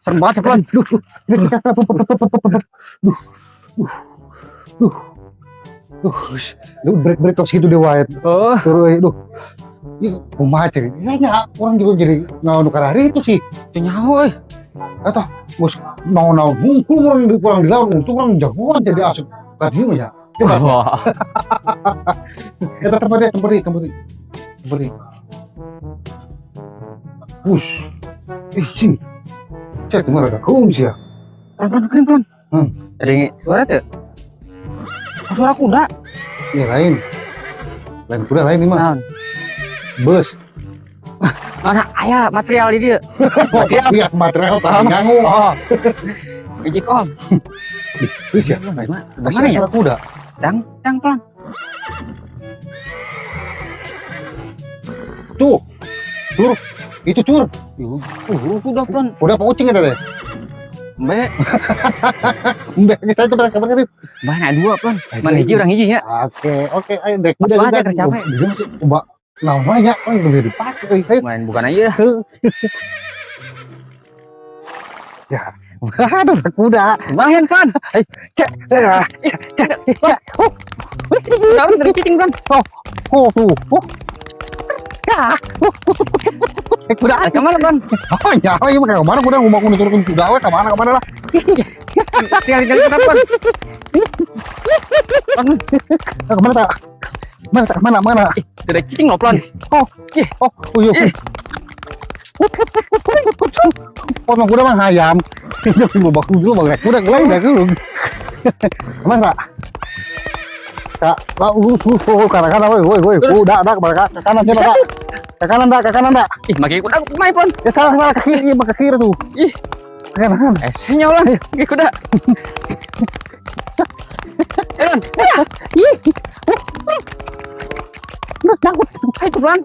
Serem banget ya, Plon. Duh, duh, duh, duh, duh, duh, break break kos gitu deh wae. Oh, Turun, duh. Ih, kumaha ceri? Ya, nya, urang juga jadi ngawan nu karari itu sih. Teu nyaho euy. Atau bos mau naon hungkul urang di kurang di laut, untung urang jagoan jadi asup ka dieu mah ya. Coba, Wah. Eta tempat dia, tempat dia, tempat dia. Tempat dia. Wush. Ih, sih. Cek kemana ada kum sih ya? Plon, plon, plon, plon. Ada suara tuh. Oh, suara kuda. Ini lain. Lain kuda, lain ini mah. Naon? Bus. Mana aya material di dieu? Material. Iya, material tak nyangu. Oh. Biji kom. Terus ya. Mana ya? Suara kuda. Dang, dang, plon. Tuh. Tur. Itu tur. Kuda, plon. Kuda apa kucing itu teh? Mbak, Mbak, kita coba kabar kali. mana dua, plon. Mana hiji urang hiji ya? Oke, oke, ayo dek kuda Apa juga. aja tercapai. Dia masih coba namanya, oh itu bisa dipakai. Ayo. Main bukan aja. Ya, ada kuda. Lumayan kan? Cek, cek, cek, cek. Oh, Tahu dari cicing, plon. oh, tuh. Oh. Ya. Eh, kuda. Eh, kemana, plon? Oh, ya, iya, ke mana kuda mau nuturkeun kuda we, kemana kemana lah. Tinggal tinggal kita, plon. Plon, Kemana tak? Mana tak? Mana mana? Tidak cicing loh, plon. Oh, Ih. oh, oh, iya. Ih. Oh, mah kuda mah hayam. Itu mau baku dulu bang, kuda kuda udah dulu. Mana tak? Kak, kak, lu lu kanan kanan, woi, woi, woi, kuda, dah, ke kanan, dah, ke kanan, dah, ke kanan, dah. Ih, make kuda main, plon. Ya salah, salah, ke kiri, ke kiri tuh. Ih. Ke kanan. Eh, senyol lah, make kuda. Eh, plon. Ih. Nah, nyangkut. Ayo, tuh, plon.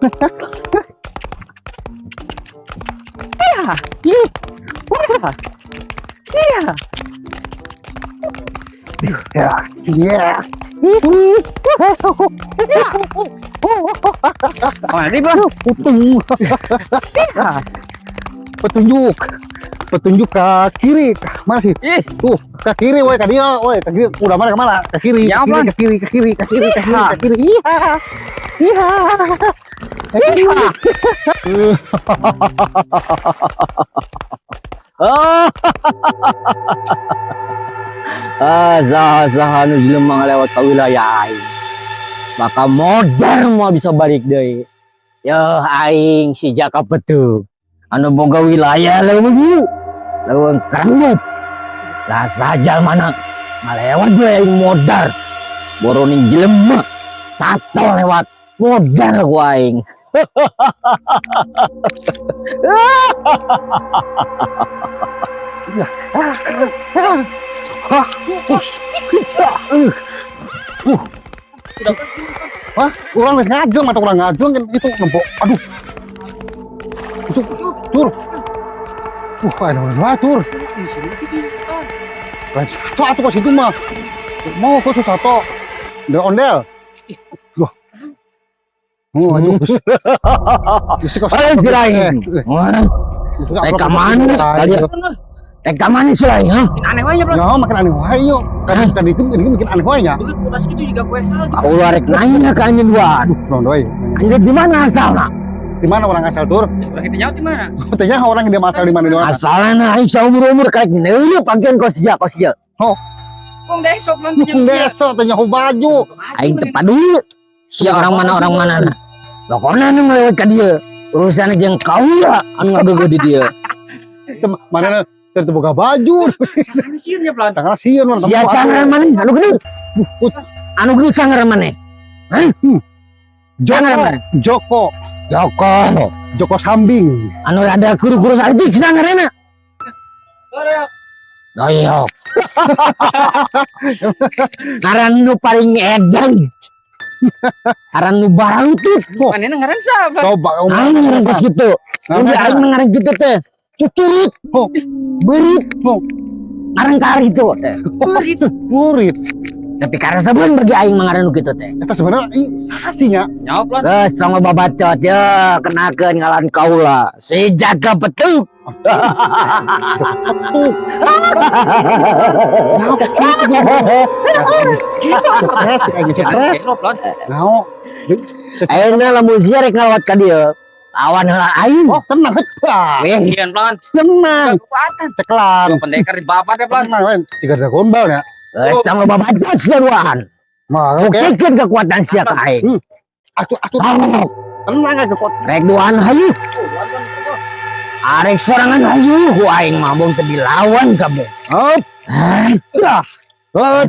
Iya. Ih. Iya. Iya. Ya, iya. Oh, nanti, plon. Utung. Iya. Petunjuk. Petunjuk ke kiri. Mana sih? Ih, Tuh, ke kiri, woi, ke dia, woi, ke kiri. Udah mana kemana? Ke kiri, Ya, ke kiri, Bang. ke kiri, ke kiri, ke kiri, ke kiri, Iya. ke kiri. Iya. Iya. Iya. Ah, saha-saha nu jelema ngalewat ka wilayah aing. Maka modar moal bisa balik deui. Yeuh aing si Jaka Petung. Anu boga wilayah leuweung leuweung Kerenggup. Saha-saha jalmana ngalewat we aing modar. Boroning jelema sato lewat modar ku aing. Hah? Urang geus ngajeng atau urang ngajeng kan itu nempok. Aduh. Itu tur. Ada orang wae tur. Lain satu atuh kos itu mah. Mau khusus satu. Ondel ondel. Loh. Oh, aduh. Geus kos. Ayo si aing. Eh, ka mana? Tadi. Eh, ka mana si aing, ha? Makin aneh wae nya, plon. Ya, makin aneh wae yuk. Kan kan itu ini makin aneh wae nya. Begitu kuda segitu juga gue salah. Aku rek nanya ka anjeun dua. Aduh, naon deui. Anjeun di mana asalna? Di mana orang asal tur? Urang itu nyaut di mana? Tanya orang dia asal di mana di mana? Asalna aing saumur-umur karek neuleuh panggian kos sia kos sia. Wong deso, plon. Deso tanya baju. Aing teu paduli. Sia orang mana na. Pokona nu ngalewat ka dieu. Urusan jeung kaula anu ngageugeuh di dieu. Mana teu boga baju. Sangat sieun ya, plon. Tanggal sieun urang. Sia sangaran maneh anu gendut. Anu gendut sangaran maneh. Hah? Joko, Sangaran maneh. Joko, Joko. Joko Sambing. Anu rada kuru-kuru saeutik sangaranna. Doyok. Doyok. Ngaran nu paling edan. Ngaran nu barangtut. Manehna ngaran saha, plon? Coba Aing ngaran kos kitu. Udah aing mah ngaran kitu teh. Cucurut. Oh. Beurit. Oh. Ngaran kari itu teh. Burit. Murid. Tapi karena sebelum bagi aing mangaran nu kitu teh. Eta sebenarnya ih saha sih nya? Nyawa, Plon. Geus, tong babacot ya, kenakeun ngaran kaula. Si Jaka Petuk. Tuh. Nah, kok kitu stres, aing stres. Plon, Plon. Nah, Ayeuna lamun sia rek ngalewat ka dieu, lawan heula aing. oh, tenang, heuh. Weh, Kian, Plon. Tenang. Kekuatan. Cekelan. Pendekar di babat ya, Plon. Tenang, lain. Tiga Dragon Ball ya. Geus, tong babacot sia duaan. Mah, oke. Buktikeun kekuatan sia ka aing. Atuh, atuh. Sok, Tenang aja kok. Rek duaan hayu. Arek sorangan hayu ku aing mah bong teu dilawan kabeh. Hop. Ah, Ya. Hop.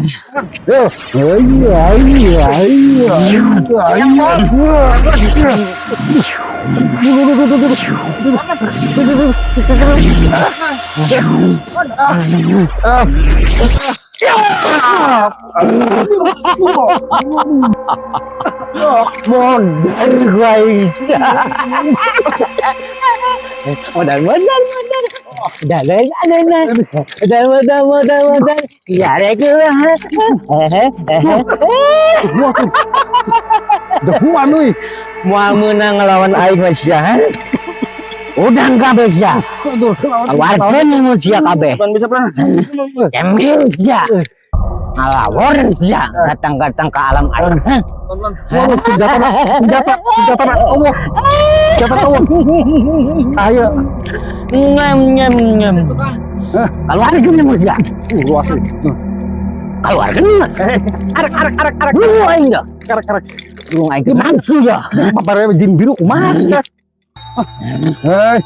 Yo. Iya, iya, iya. Iya. Duh, duh, duh, duh, duh, duh. Duh, duh, duh, duh. Ah. Ah. Modar ku aing. Modar, modar, modar. Modar, modar, modar, modar, modar, modar. Ya rek. Wah, tuh. Jagoan euy. Moal meunang ngelawan aing mah sia. Udang kabeh sia. Aduh. Keluarkeun ilmu sia kabeh. Plon bisa, Plon. Cemil sia. Ngalawor sia. Datang-datang ke alam aing. Plon, Plon. Waduh, senjata, senjata, senjata, Allah. Senjata Allah. Ayo. Ngem ngem ngem. Keluarkeun ilmu sia. Luas nih. Keluarkeun. Arek, arek, arek, arek. Lu aing dah. Arek, arek. Lu aing nafsu ya. Papare jin biru kumaha sih? Hei.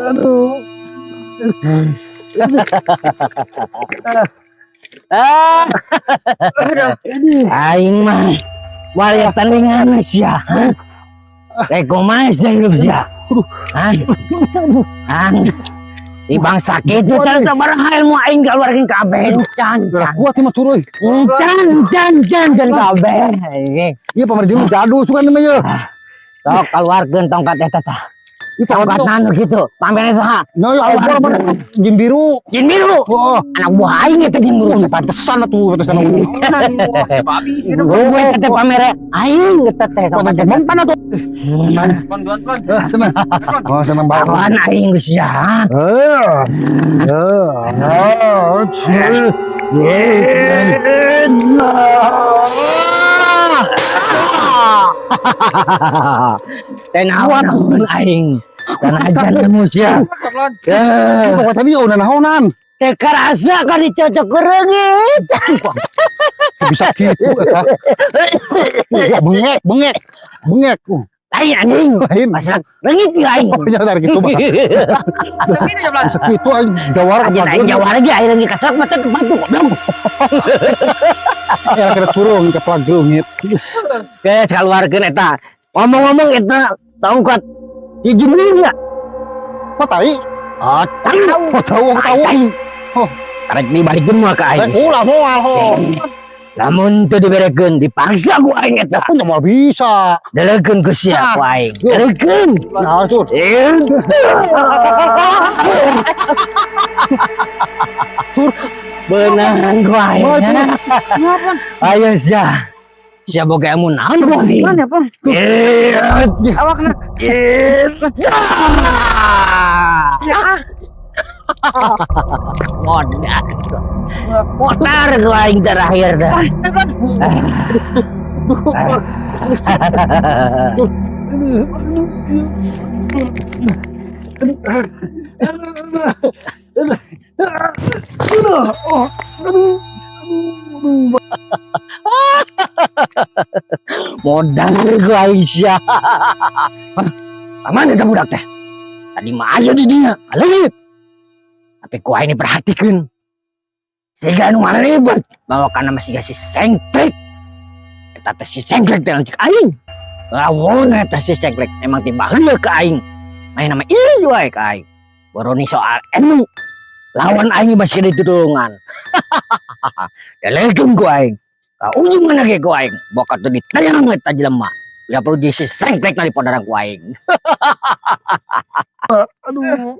Aduh. Ah, aing mah moal tandingan sia. Rek kumaha sia hidup sia. Hah? Hah? Di bangsa kitu can sabaraha ilmu aing keluarkeun kabeh can Udah can. Kuat nih mah turuy. Can can can can kabeh. Iya, pamarjin jadul suka namanya. Tok keluarkeun tongkat eta tah. Itu Tongkat nanu kitu. Pamere saha? Nah, ya Allah, jin biru. Jin biru. Wah, Anak buah aing eta jin biru. oh, pantesan atuh, pantesan. Babi. Gue eta teh pamere aing eta teh tongkat eta. Mempan atuh. Plon, duan, Plon. Tenang. Oh, tenang banget. Lawan aing geus sia. Eh. Eh. Eh. Teh naon aing. Dan ajan ilmu sia. Plon. Eh, Kok tadi udah naonan? Teh karasna kan dicocok reungit. Bisa gitu eta. Wah, bengek, bengek. Bengek. Lain anjing. Lain. Masalah reungit ya aing. Oh, nyadar gitu mah. Segini ya, Plon. Bisa gitu aing jawara Anjing aing jawara ge aing lagi kasak mata ke batu goblok. Ya kira kurung ke leungit. Geus kaluarkeun eta. Ngomong-ngomong eta tongkat si Jumli ya. Kok tai? Oh, tahu. Oh, tahu, aku tahu. Tai. Oh. Karek dibalikeun moal ka aing. Ulah moal ho. Lamun teu diberekeun dipaksa ku aing eta. Aku moal bisa. Delekeun ku sia ku aing. Delekeun. Nah, sur. Tur beunang ku aing. Ayo sia. Sia boga ilmu naon ku aing? Plon ya, Plon. Awakna. Modar. Modar ku aing terakhir dah. Modar ku aing sia. Kamana eta budak teh? Tadi mah aya di dinya, leungit. Tapi ku aing diperhatikeun. Siga nu ribet, bawa kana mah siga si Sengklek. Eta teh si Sengklek teh lanceuk aing. Lawon eta si Sengklek emang ti baheula ka aing. Main nama ieu wae ka aing. Boroni soal ilmu. Lawan aing masih ditulungan. Delekeun ku aing. Ka ujung mana ge ku aing. Boka teu ditayang eta jelema. Udah perlu di si Sengklek na di podaran ku aing. Aduh.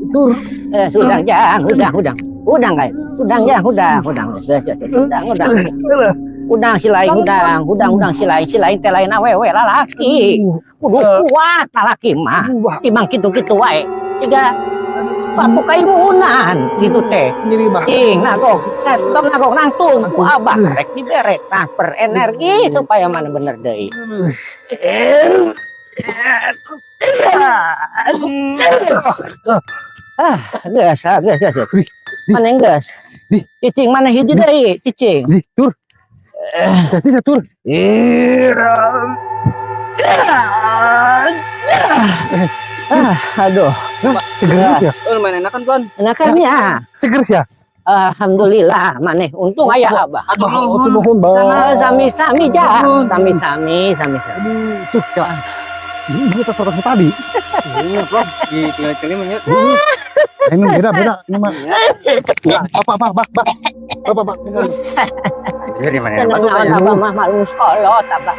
Tur. Eh, hudang jang, hudang, hudang. Hudang guys. Hudang jang, hudang, hudang. Geus, geus, hudang, hudang. Hudang si lain, hudang, hudang, hudang si lain, si lain teh lain awewe lalaki. Kudu kuat lalaki mah. Wah, Timbang kitu-kitu wae. Siga baku kaibunan gitu teh. Nyeri, Bah. Cing, nagog, eh, tong nagog nangtung ku abah rek dibere transfer energi supaya mana bener deui. Ah, geus, ah, geus, geus, geus. Mana geus? Di. Cicing mana hiji deui, cicing. Di, tur. Jadi tur. Ah, aduh, Seger ya. Oh, lumayan enakan, Plon. Enakan ya. Seger ya. Alhamdulillah, maneh untung aya abah. Aduh, Oh, nuhun, Bah. Ah, sami-sami ja, Nuhun. sami-sami, sami-sami. Aduh, tuh. Ini kita sorot tadi. Iya, Plon. Di tinggal-tinggal mah ya. Ini beda beda ini mah. Ya, apa apa apa apa apa apa. Jadi mana Tenang naon abah mah maklum kolot abah.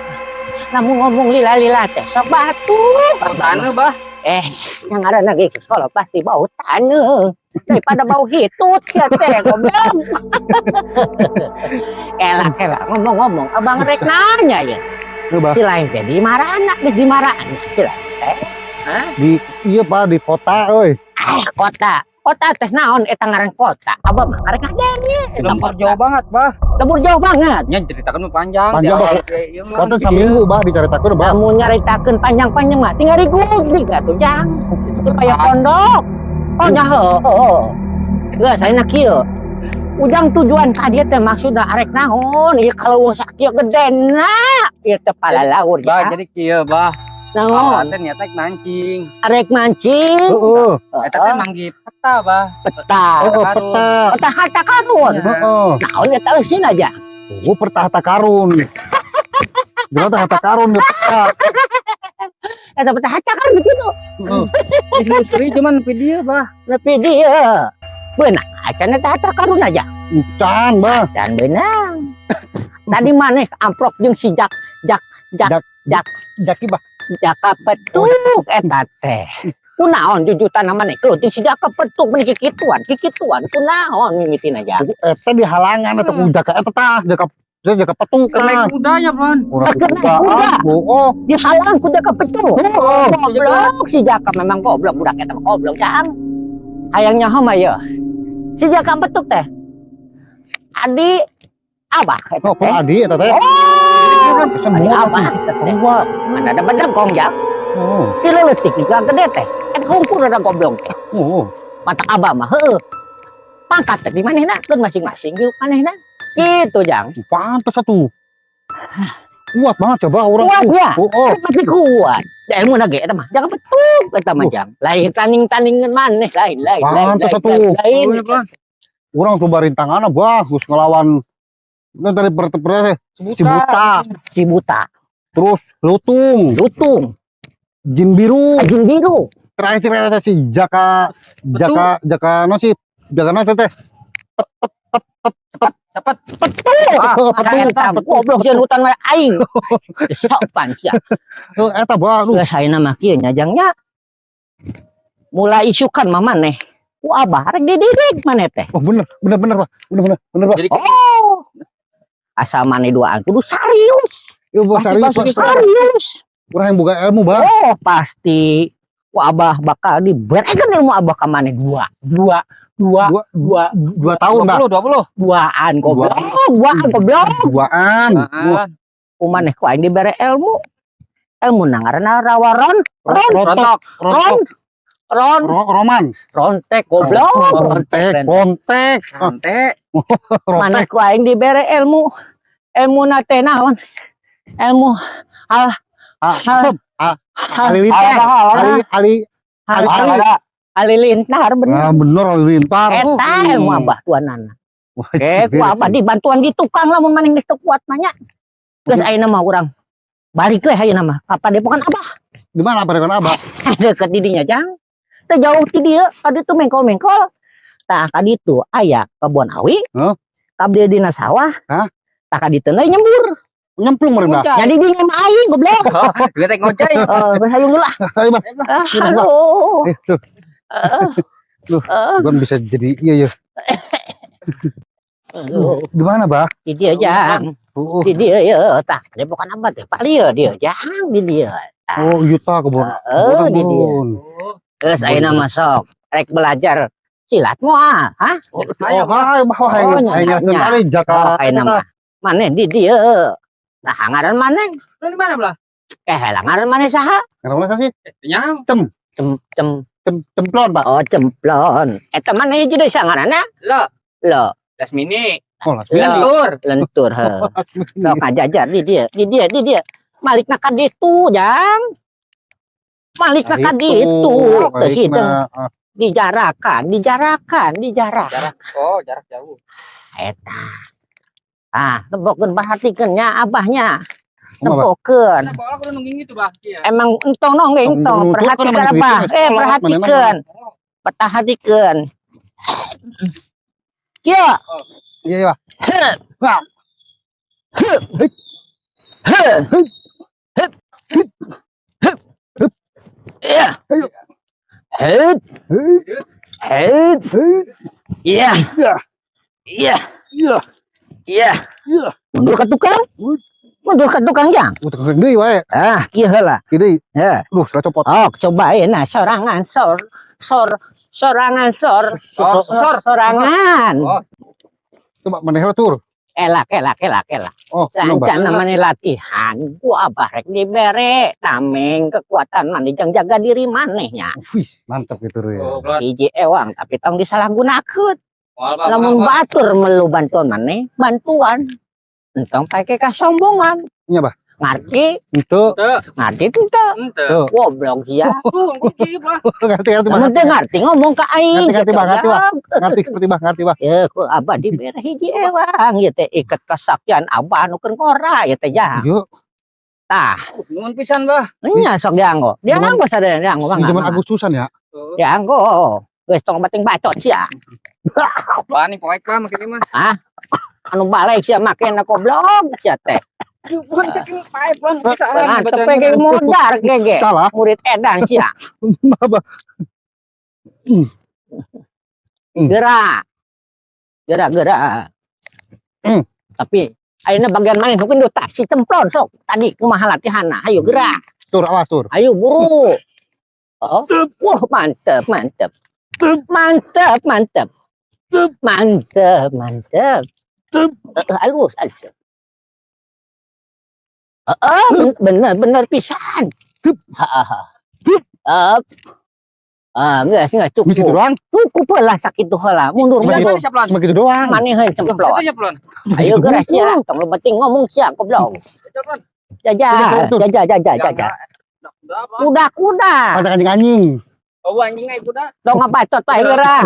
Lamun ngomong lila-lila teh sok batuk. Bau taneuh, Bah. Eh, yang ngaranna ge kolot pasti bau taneuh. Daripada bau hitut ya teh goblok. Elak elak ngomong-ngomong abang rek nanya ya. Bah. Si lain teh di marana, di marana si lain teh. Hah? Di iya, Pak, di kota euy. Ah, kota. Kota teh naon eta ngaran kota? Abah mah ngarek ngadenge eta Lembur kota. jauh banget, Bah. Lembur jauh banget. Nya ceritakan mah panjang. Panjang, Di Bah. awal ieu mah. Kota saminggu, Bah, dicaritakeun, Bah. Kamu nyaritakeun panjang-panjang mah tinggal di googling atuh jang. Supaya pondok. Oh nya heuh. Geus ayeuna kieu. Ujang tujuan ka dieu teh maksudna arek naon? Ieu kalau wong sakieu gedena ieu teh palalaur Bah, ya. jadi kieu, Bah. Naon? Awalnya teh niatnya mancing. Arek mancing. Heeh. Eta teh manggih peta, Bah. Peta. Heeh, Karun. peta. Peta harta karun. Iya. Heeh. Naon eta eusina aja. Oh, peta harta karun. Gimana harta karun di peta. Eta peta harta karun gitu. Heeh. Ditelusuri cuman video, Bah. Lebih dia. Beunang acan eta harta karun aja. Ucan, Bah. Dan beunang. Tadi maneh amprok jeung si Jak Jak Jak Jak. Jak Jaki, Bah. Jaka Petuk eta teh. Kunaon jujutan maneh gelut jeung si Jaka Petuk meuni kikituan, kikituan kunaon mimitina aja. Eta di halangan eta ku jaka eta tah, jaka jaka petuk Keur naik tah. kuda ya, Plon. Urang Keur naik kuda. Oh, Dihalang ku Jaka Petuk. Oh, Goblok si Jaka memang goblok budak eta mah goblok jang. Hayang nyaho mah ye. Si Jaka Petuk teh. Adi abah eta oh, teh. adi eta teh. Oh, Bisa adi muat abah sih. eta teh. Kuat. Mana ada bedegong jang. Oh, Si leutik juga gede teh. Eta hungkul ada goblok teh. oh. Mata abah mah heueuh. Pangkat teh di manehna keun masing-masing di manehna. Gitu jang. Pantes atuh. Kuat banget coba orang Kuat tuh. ya. Oh. Pasti kuat. Da ilmu ge eta mah. Jangan betul eta mah jang. Lain tanding-tandingan maneh lain lain lain. Pantes lain, atuh. lain, lain. Oh, Plon. Urang tuh barintangan bagus ngelawan nah, dari per si buta, Si buta, terus lutung, lutung, jin biru, jin biru, terakhir terakhir si Jaka Jaka Jaka no si Jaka no teh Cepat. petuk. Ah, petuk, Eta goblok sieun hutan mah aing. Sopan sia. Eh, eta baru Geus ayeuna mah kieu nya jang nya. Mulai isukan mah maneh. Ku abah rek dididik maneh teh. Oh, bener bener bener Pak, bener bener bener Pak. Jadi Oh. Asa maneh duaan kudu serius. Iya, Pak, Pasti, serius, pasti. Pak. Serius. Urang yang buka ilmu, Bang. Oh, pasti. Ku abah bakal diberikan ilmu abah ka maneh dua, dua, dua, Dua, dua, 2 tahun, Bang. 20, 20. Duaan goblok, duaan goblok. Duaan. Wah, Duaan. Ku maneh ku aing dibere ilmu. Ilmu na ngaranna rawaron, ron, rontok, Rontok. ron, rontok, ron, roman. Rontek goblok. Rontek, rontek, Rontek. Maneh rontek. ku aing dibere ilmu. Ilmu na teh naon? Ilmu hal Ah, hal asep. Ah, hal halilintar. Ala, Ali ali hal ali ala. halilintar bener. Ah, bener halilintar. Eta ilmu abah tuanana. Wah, Eh, ku abah dibantuan di tukang lamun maneh geus teu kuat mah nya. Geus ayeuna mah urang balik we ayeuna mah ka padepokan abah. Di mana padepokan abah? Deket di dinya jang. Teu jauh ti dieu, ka ditu mengkol-mengkol. Tah ka ditu aya kebon awi. Hah? Ka dieu dina sawah. Hah? Tah ka ditu deui nyembur. Nyemplung meureun bah. Jadi dia mah aing goblok. Gue tek ngocai. Oh, geus hayu lah. Ayo bah. Ah, halo. Eh, tuh. Loh, bukan bisa jadi iya ya. Aduh, Di mana, Bah? di dia jang. Oh, Di dia ya, tah. Dia bukan apa teh. Pak lieu dia jang di dia. oh, yuta kebun. Heeh, di dia. Geus ayeuna masuk. Rek belajar silat moal, hah? Oh, ayo bah, ayo. Oh, nya, Ayo nya. nyalakeun tali jaka. Oh, ayeuna mah. Maneh di dia. Nah, ngaran maneh. Di mana belah? Eh, lah ngaran maneh saha? Kenapa sih? Nyam. Cem cem Cem cemplon, Pak. oh cemplon. Eta maneh hiji deui ngaranna? Lo. Lo, Lasmini. Oh, lah. Lo. Lentur. Lentur heuh. Sok ngajajar di dia, di dia, di dia. Malikna ka ditu, Jang. Malikna ka ditu. Teu hideung dijarakan, dijarakan, dijarak. Jarak. Oh, jarak jauh. Eta. Ah, tebokeun perhatikeun nya abahnya. Kumaha, Bah? Tebokeun. Nah, pola kudu nungging gitu, Bah. Iya. Emang entong nonggeng Tong tong, nuntut kan perhatikan emang abah. gitu, Eh, sekolah, perhatikan. Perhatikan. Kieu. Iya, iya, Pak. Wah. Hup. Hup. Hup. Hup. Hup. Iya. Ayo. Hup. Hei, Hup. hei. Iya. Iya. Iya. Iya. Iya. Iya. Mundur ke tukang. Mundur ke tukang jang. Oh, tukang deui wae. Ah, kieu heula. Kieu deui. Heh. Duh, salah copot. Oh, cobain nah sorangan sor sor sorangan sor Sor, sor. sorangan. Oh. Coba maneh heula tur. Elak elak elak elak. Oh, belum, Bah. Sancan namanya latihan, gua abah rek dibere tameng kekuatan maneh jang jaga diri manehnya. Wih, mantap gitu ya. Oh, belah. Hiji ewang tapi tong disalahgunakeun. Moal, Bah. Lamun Moal, Bah. batur melu bantuan maneh, bantuan. Entong pake kasombongan. Iya, Bah. Ngarti, Itu Teu. ngarti teu. Henteu. Tuh. Goblok sia. Tuh, kunci, Bah. Ngerti ngerti Bah. Lamun teu ngarti ngomong ka aing. Ngerti, ngerti, gitu, Bah, ngerti, Bah. Jang. Ngerti ngerti Bah, ngerti Bah. Ya, ku abah dibere hiji ewang ieu teh iket kesaktian abah nu keur ngora ieu teh jang. Yuk, Tah, Nuhun pisan, Bah. nya sok dianggo. Dianggo sadaya dianggo di mangga. zaman Mangga. Agustusan ya. Tuh. Dianggo. Geus tong bating bacot sia. Bah, nih poek, Bah, make mah. Anu balik sia makena goblok sia teh. Bukan ceking paep, Bah. Nah, tepe ge modar ge. Salah. Murid edan sia. Bah. Gerak. Gerak gerak. Hmm. Tapi ayeuna bagian mana mungkin tah si cemplon sok tadi kumaha latihanna. Ayo gerak. Tur awas tur. Ayo buru. Oh, wah mantep, mantep. Mantep, mantep. Mantep, mantep. Halus, halus. Bener, bener pisan. Heeh. Ah, geus, geus Gitu cukup. doang. Cukup lah sakitu heula. Mundur, Cuma mundur. gitu. Cuma gitu doang. Maneheun cemplon. Itu nyemplon. Ayo geura sia, tong lu penting ngomong sia goblok. Nyemplon. Jajah, Tur, tur. jajah, jajah, jajah. Udah, apa? Kuda-kuda. Ada anjing-anjing. Oh, anjing naik kuda. Dong ngabacot bae geura.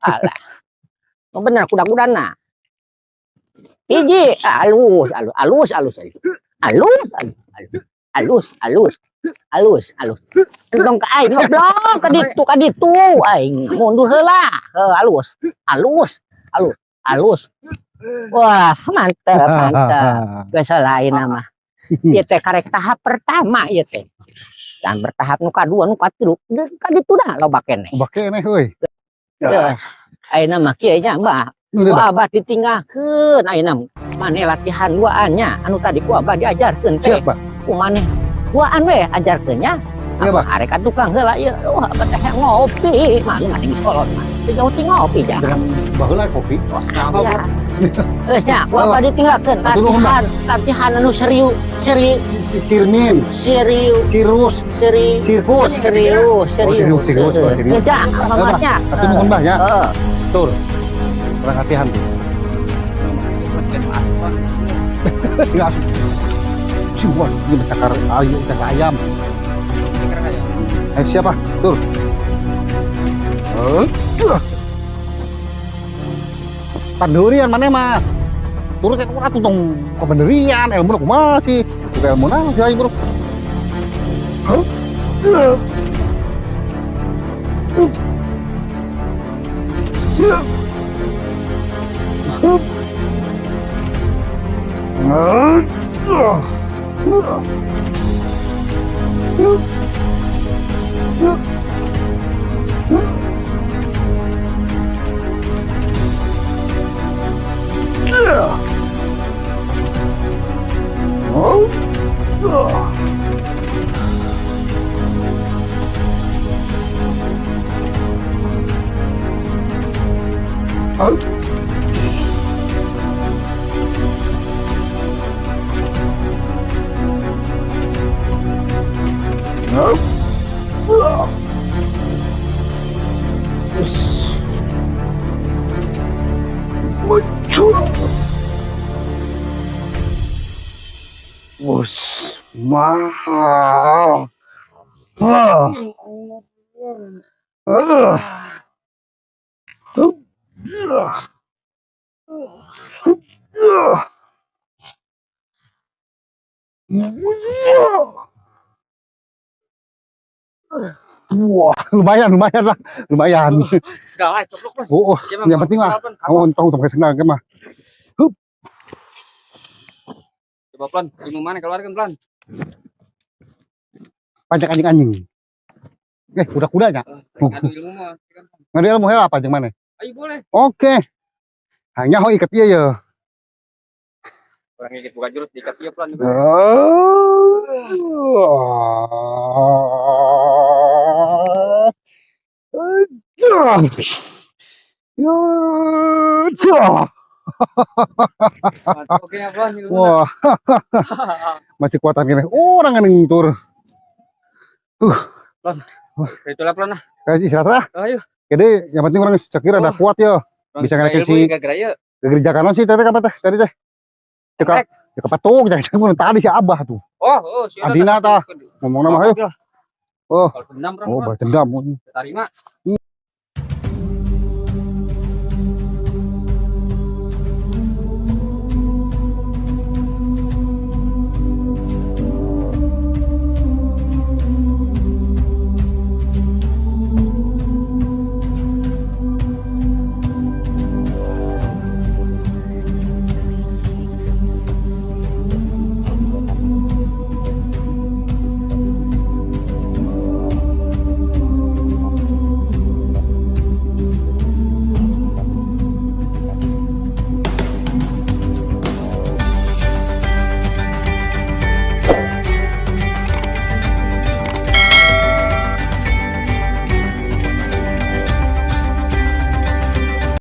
Alah. Oh, bener kuda-kudana. Hiji, halus, halus, halus, halus, halus, halus, halus, halus, halus, halus. Entong ka aing goblok, ka ditu, ka ditu aing mundur heula. Heuh, halus, halus, halus, halus. Wah, mantep, mantep. Geus lain mah. Ieu teh karek tahap pertama ieu teh. Dan bertahap nu kadua, nu katilu, ka ditu dah loba keneh. Loba keneh euy. Geus. Ayeuna mah kieu nya, Mbah. Udah, Ku Bah. abah ditinggalkeun ayeuna maneh latihan duaan nya anu tadi ku abah diajarkeun teh. Siap, Bah. Ku maneh duaan we ajarkeun nya. Iya, Bah. Arek ka tukang heula ieu. Oh, abah teh ngopi. Malu mah dikolot mah. Teu jauh ti ngopi jang. Dengan baheula kopi. Wah, ya. Geus nya, ku abah ditinggalkeun Atuh nuhun, Bah. latihan, latihan anu serius, serius, Cirmin, serius, cirus, serius, sirkus. serius, serius, serius, Heeh. serius. Geus jang, abah nya. Atuh nuhun, Bah ya. Heeh. Tur. Kurang latihan tuh. Enggak. Wah, ini mencakar ayu, cakar ayam. Ayo siapa? Tur. Pandurian mana mah? Turun kan atuh tong kebenderian ilmu kumaha sih? Bukan ilmu naon sih aing bro. Hah? Bos, mahal. Ah. Ah. Ah. Wah, lumayan, lumayan lah, lumayan. Segala coplok lah. Oh, yang penting lah. Oh, untung untung sendal mah. Hup. Coba Plon, ilmu mana keluarkan Plon? Pajak anjing-anjing. Eh, kuda-kudanya. Ngadu ilmu mah. Ngadu ilmu heula apa jeung mana? Ayo boleh. Oke. Hanya ho ikat ieu ya. Orang ikat buka jurus diikat ieu Plon. Oke, wah, masih kuatan gini. Orang anjing tur. Itulah Plon lah. Kayak istirahat lah. Ayo. Jadi yang penting orang sekira ada kuat ya. Bisa ngelekin si gereja kanon sih tadi apa teh tadi teh. Cekak, cekak patung, jangan tadi si Abah tuh. Oh, si Adina tah. Ngomong nama ayo. Oh. Dendam, Oh, balas dendam. Terima.